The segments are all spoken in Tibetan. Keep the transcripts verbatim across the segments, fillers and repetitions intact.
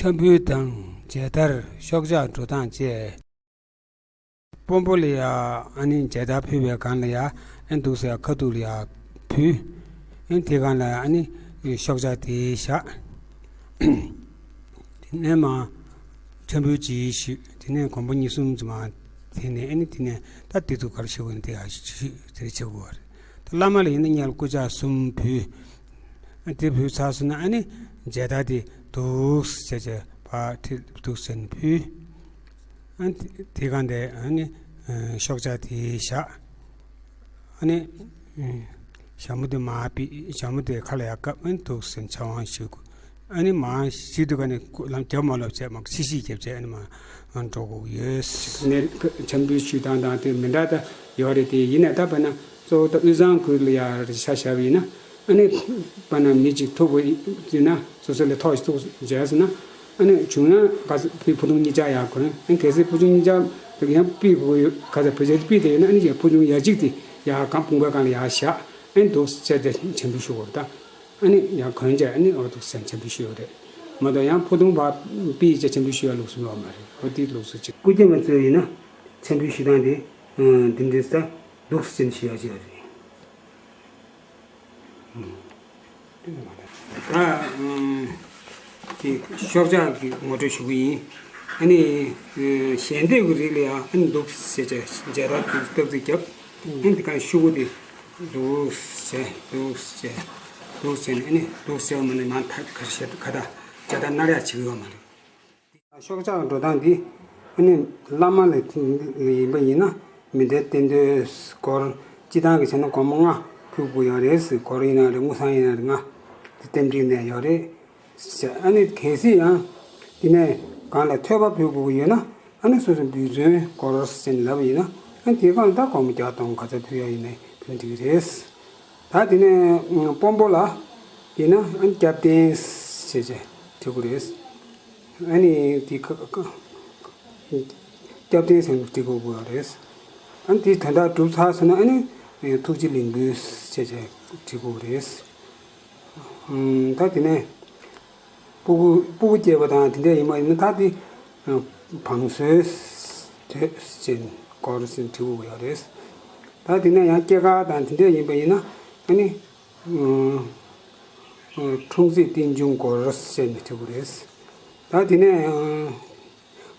ཆམ་ཕུད་དང་མཇལ་དར་ཤོག་ཆག་འགྲོ་སྟངས་བཅས། དཔོན་པོ་ལ་ཡ་ཨ་ནི་མཇལ་དར་ཕུལ་བའི་སྒང་ལ་ཡ་ཨ་ནི་འདུག་ཟེར་ཁ་ཐུག་ལ་ཡ་ཕུལ། ཨ་ནི་དེ་སྒང་ལ་ཡ་ཨ་ནི་ཤོག་ཆག་དེ་བཞག་དེ་ནས་མ་ཆམ་ཕུད་ཅིག་ཞུས། དེ་ནས་གོམ་པ་གཉིས་གསུམ་ཙམ་མ་དེ་ནས་ཨ་ནི་དེ་ནས་ད་དེ་ཚོ་ག་རེ་བྱེད་དགོས་ན་དེ་ཡ་ཞུས་དེ་རེ་བྱེད་དགོས་པ་རེད། ད་བླ་མ་ལ་ཡིན་ན་སྔོན་ལ་སྐུ་ཕྱག་གསུམ་ཕུལ། དེ་ཕུལ་ཚར་སོང་ན་ཨ་ནི་མཇལ་དར་དེ་འདུག་ཟེར་བྱས་ཕར་ཁྲིད་འདུག་ཟེར་ནས་ཕུལ། ཨ་ནི་དེ་སྒང་དེ་ཨ་ནི་ཤོག་ཆག་དེ་བཞག་ཨ་ནི་ཞྭ་མོ་དེ་མར་ཕུད། ཞྭ་མོ་དེ་ཁ་ལ་ཡར་བཀབ། ཨ་ནི་འདུག་ཟེར་ནས་ཕྱག་དབང་ཞུ་དགོས། ཨ་ནི་མར་ཞུ་དུས་ཀ་ནས་ལམ་རྒྱབ་མ་ལོག་བྱས་མར་ཕྱི་བཤིག་རྒྱབ་བྱས་ཨ་ནི་མར་འགྲོ་དགོས་ཡོད། ནས་ཆམ་ཕུད་ཞུ་སྟངས་དང་དེ་མི་འདྲ་ད་ཡོད་རེད། དེ་ཡིན་ནའི་ད་དཔེར་ན་གཙོ་བོ་ད་དབུས་གཙང་ཁུལ་ལ་ཡ་རེ་ཆ་བཞག་པ་ཡིན་ན་ཨ་ནི་དཔེར་ན་མི་གཅིག་ཐུག་པ་ཡིན་ན་སོ་སོ་ལས་ཐོག་ཞིག་ཐུག་མཇལ་སོང་ན་ཨ་ནི་བྱུང་ན་ག་ས་ཕུ་ཕུ་ཐུང་གཉིས་ཆ་ཡར་གོན། ཨ་ནི་གལ་སྲིད་ཕུ་ཐུང་གཉིས་ཆ་ཡང་ཕུད་དགོས་ཡོད་ག་ས་ཕུ་ཆ་ཕུད་དེ་ཡོད་ན་ཨ་ནི་ཡང་ཕུ་ཐུང་ཡ་གཅིག་དེ་ཡར་གང་དཔུང་པའི་སྒང་ལ་ཡར་བཞག་ཨ་ནི་འདུག་ཟེར་ཏེ་ཆམ་ཕུད་ཞུ་དགོས་རེད་ད། ཨ་ནི་ཡང་གོན་བྱས་ཨ་ནི་འོ་འདུག་ཟེར་ཆམ་ཕུད་ཞུ་ཡོད་རེད། མ་གཏོགས་ཡང་ཕུ་ཐུང་ཕར་ཕུད་བྱས་ཆམ་ཕུད་ཞུ་ཡ་ལུགས་སྲོལ་ཡོད་མ་རེད། འོ་དེ་ལུགས་སྲོལ་ཅིག་སྐུ་སྐྱེ་མ་ཚོས་ཡིན་ན་ཆམ་ཕུད་ཞུ་སྟངས་དེ་འདི་འདྲ་ས་འདུག་ཟེར་ཞུ་ཡ་ཅིག་ཡོད་རེད། ད་དེ་ཤོག་ཆག་གི་ངོ་སྤྲོད་ཞུ་གི་ཡིན། ཨ་ནི་ཞལ་འདེབས་ཀྱི་རིགས་ལ་ཡང་ཨ་ནི་འདུག་ཟེར་བྱས་མཇལ་དར་འདུག་སྟབས་ཚིག་རྒྱབ། ཨ་ནི་དེ་ག་ཤོག་གུ་དེ་འདུག་ཟེར་འདུག་ཟེར་འདུག་ཟེར་ནས་ཨ་ནི་འདུག་ཟེར་བ་མ་ནི་མ་ཐག་ག་ཤེད་ག་ད་མཇལ་དར་སྣར་ཡག་བྱེད་ཀྱི་ཡོད་མ་རེད། ཤོག་ཆག་འགྲོ་སྟངས་འདི་ཨ་ནི་བླ་མ་ལ་ཡིན་པ་ཡིན་ན་མི་འདྲའི་རྟེན་འབྲེལ་སྐོར་སྤྱི་བཏང་གི་བྱས་ན་སྒོར་མོ་ལྔ་ཕུལ་དགོས་ཡོད་རེད། སྒོར་ཡིན་ན་རེད། དངུལ་སྲང་ཡིན་ན་རེད། ལྔ་དེ་རྟེན་འབྲེལ་ནས་ཡོད་རེད། ཨ་ནི་གལ་སྲིད་ཡང་དེ་ནས་གང་ལ་ཐོས་པ་ཕུལ་དགོས་ཀྱི་ཡོད་ན་ཨ་ནི་སོ་སོ་འབུལ་ཚན་སྒོར་ཟེར་ནས་ལབ་པ་ཡིན་ན་ཨ་ནི་དེ་གང་ལ་ད་སྒོར་མོ་བརྒྱ་སྟོང་ག་ཚོད་ཕུལ་ཡ་ཡིན་ནའི་ཕུལ་འགྲིག་གི་རེད། ད་དེ་ནས་དཔོན་པོ་ལ་ཡིན་ན་ཨ་ནི་སྐྱབས་རྟེན་ཟེར་བྱས་འབྲི་དགོས་རེད། ཨ་ནི་དེ་ཁ་ཁ་སྐྱབས་རྟེན་ཟེར་ནས་འབྲི་དགོས་ཀྱི་ཡོད་རེད། ཨ་ནི་དེ་དོན་དག་གྲུབ་ཚར་སོང་ན་ཨ་ནི་ཐུགས་རྗེ་ལེགས་འབུལ་ཟེར་བྱས་འབྲི་དགོས་རེད། ད་དེ་ནས་སྤུ་གུ་སྤུ་གུ་སྐྱེས་པ་དང་དེ་འདྲ་ཡིན་པ་ཡིན་ན་ད་དེ་བང་སོའི་དོད་ཅན་སྐོར་ཟེར་འབྲི་དགོས་ཀྱི་ཡོད་རེད། ད་དེ་ནས་ཡང་སྐྱེས་སྐར་དང་དེ་འདྲ་ཡིན་པ་ཡིན་ན་ཨ་ནི་འཁྲུངས་ཚེས་རྟེན་འབྱུང་སྐོར་ཟེར་ནས་འབྲི་དགོས་རེད། ད་དེ་ནས་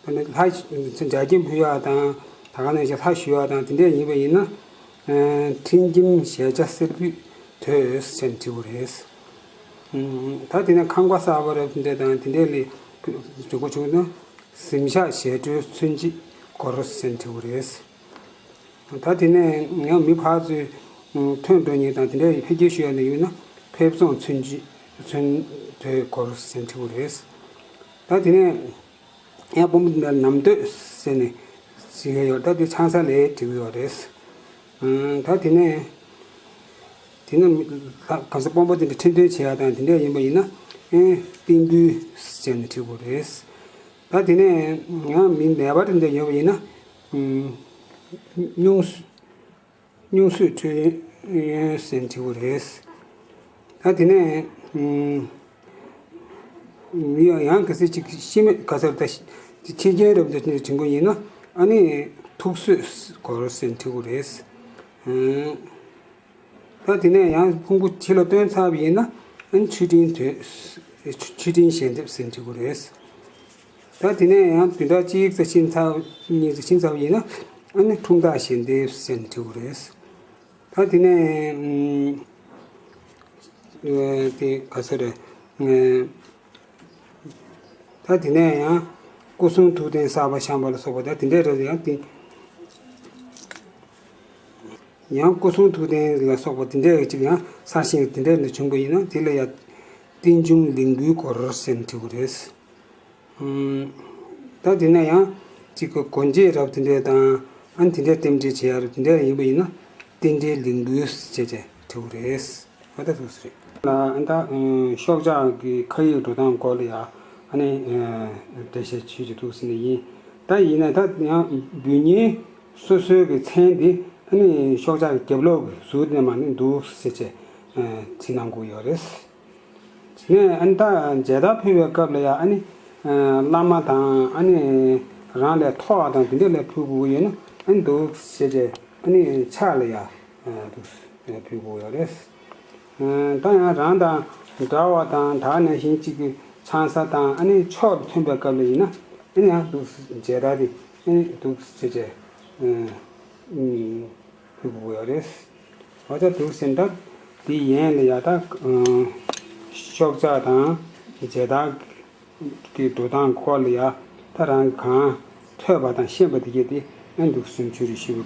ད་ནི་ལྷ་འཇའ་སྐྱེམས་ཕུལ་ཡག་དང་ད་ག་ནང་བཞིན་ལྷ་ཞུ་ཡག་དང་དེ་འདྲས་ཡིན་པ་ཡིན་ན་ཁྲི་འགྱེད་ཞལ་ཆད་སེར་པོའི་དོད་ཟེར་ནས་འབྲི་དགོས་རེད། ད་དེ་ནས་ཁང་པ་གསར་པ་རབ་འདྲ་དང་དེ་འདྲས་ལས་འབྲི་དགོས་བྱུང་ན་གཟིམ་ཤག་ཞལ་དྲོའི་མཚོན་བྱེད་སྐོར་ཟེར་འབྲི་དགོས་རེད། ད་དེ་ནས་ཡང་མི་ཕར་ཚུར་ཐོན་འགྲོ་མཁན་དང་དེ་འདྲ་ཡི་ཕེབས་སྐྱེལ་ཞུ་ཡ་ནི་ཡོད་ན་ཕེབས་སོང་མཚོན་བྱེད་མཚོན་དོད་སྐོར་ཟེར་འབྲི་དགོས་རེད། ད་དེ་ནས་ཡང་དཔོན་པོ་འདི་ནས་ནམ་དོད་ཟེར་ནས་ཟེར་ཡ་ཡོད། ད་དེ་ཆང་ས་ལས་འབྲི་གི་ཡོད་རེད། ད་དེ་ནས་དེ་ནས་གང་ཟག་དཔོན་པོ་དེ་འདྲ་ཁྲི་འདོན་བྱེད་ཡ་དང་དེ་འདྲ་ཡིན་པ་ཡིན་ན་རྟེན་འབུལ་ཟེར་ནས་འབྲི་དགོས་རེད། ད་དེ་ནས་ཡང་མི་ནད་པ་དེ་འདྲ་ཡོད་པ་ཡིན་ན་སྨྱུང་སྨྱུང་གསོས་འཕྲོད་ཡོན་ཟེར་འབྲི་དགོས་རེད། ད་དེ་ནས་མི་ཡང་ཡང་གལ་སྲིད་ཅིག་ཤི་རྨས་ག་ཚོད་ད་ཤི་རྐྱེན་རབ་འདི་འབྲི་དགོས་ཡིན་ན་ཨ་ནི་ཐུགས་གསོས་སྐོར་ཟེར་འབྲི་དགོས་རེད། ད་དེ་ནས་ཡང་ཕུང་པོ་ཕྱི་ལ་བཏོན་ཚར་བ་ཡིན་ན་ཨ་ནི་མཆོད་སྤྲིན་དོད་མཆོད་སྤྲིན་ཞལ་འདེབས་ཟེར་འབྲི་དགོས་རེད། ད་དེ་ནས་ཡང་བདུན་ཕྲག་གཅིག་ཙམ་ཕྱིན་ཚར་གཉིས་ཙམ་ཕྱིན་ཚར་བ་ཡིན་ན་ཨ་ནི་འཁྲུངས་རྟགས་ཞལ་འདེབས་ཟེར་ནས་འབྲི་དགོས་རེད། ད་དེ་ནས་ཨ་དེ་ག་ཚོད་རེད། ད་དེ་ནས་ཡང་སྐུ་གསུང་ཐུགས་རྟེན་གསར་པ་བཤམས་པ་ལ་སོགས་པ་ད་དེ་འདྲའི་རེད། ཡང་དེ་ཡང་སྐུ་གསུང་ཐུགས་རྟེན་ལ་སོགས་པ་དེ་འདྲའི་ཅིག་ཡང་གསར་བཞེངས་དེ་འདྲའི་ནས་བྱུང་པ་ཡིན་ན་དེ་ལ་ཡང་རྟེན་འབྱུང་ལེགས་འབུལ་སྐོར་ཟེར་ནས་འབྲི་དགོས་རེད། ད་དེ་ནས་ཡང་གཅིག་གི་སྒོ་འབྱེད་རབ་དེ་འདྲས་དང་ཨ་ནི་དེ་འདྲས་རྟེན་འབྲེལ་བྱེད་ཡ་རབ་དེ་འདྲས་ཡིན་པ་ཡིན་ན་རྟེན་འབྲེལ་ལེགས་འབུལ་ཟེར་བྱས་བྲིས་དགོས་རེད། ཨ་ད་ཐུགས་སུ་རེད། ལ་ཨ་ད་ཤོག་ཆག་གི་ཁ་ཡིག་འགྲོ་སྟངས་སྐོར་ལ་ཡ་ཨ་ནི་འགྲེལ་བཤད་བྱེད་ཀྱི་འདུག་ཟེར་ནས་ཡིན། ད་ཡིན་ན་ད་ཡང་འབུལ་མཁན་སོ་སོའི་གི་མཚན་དེ་ཨ་ནི་ཤོག་ཆག་གི་རྒྱབ་ལོགས་གི་ཟུར་དེ་མ་ནི་འདུག་ཟེར་བྱས་བྲིས་གནང་དགོས་ཡོད་རེད། དེ་ནས་ཨ་ནི་ད་མཇལ་དར་ཕུལ་བའི་སྐབས་ལ་ཡང་ཨ་ནི་ བླ་མ་དང་ཨ་ནི་རང་ལས་མཐོ་བ་དང་དེ་འདྲ་ལ་ཕུལ་དགོས་ཀྱི་ཡོད་ན་ཨ་ནི་འདུག་བྱས་རྗེས་ཨ་ནི་ཕྱག་ལ་ཡ་འདུག་ཕུལ་དགོས་ཡོད་རེད། ད་ཡང་རང་དང་འདྲ་བ་དང་ད་ནང་བཞིན་གཅིག་གི་ཆང་ས་དང་ཨ་ནི་ཕྱོགས་ཐོན་པའི་སྐབས་ལ་ཡིན་ན་ཨ་ནི་ཡང་འདུག་མཇལ་དར་དེ་ཨ་ནི་འདུག་བྱས་རྗེས་ཕུལ་དགོས་ཡོད་རེད། འོ་ད་འདུག་ཟིན་ད་དེ་ཡན་ལ་ཡ་ད་ཤོག་ཆག་དང་མཇལ་དར་གྱི་འགྲོ་སྟངས་སྐོར་ལ་ཡ་ད་རང་གང་ཐོས་པ་དང་ཤེས་པ་དེ་གས་དེ་ཨ་འདུག་སེམས་ཆུ་རུ་ཞིབ་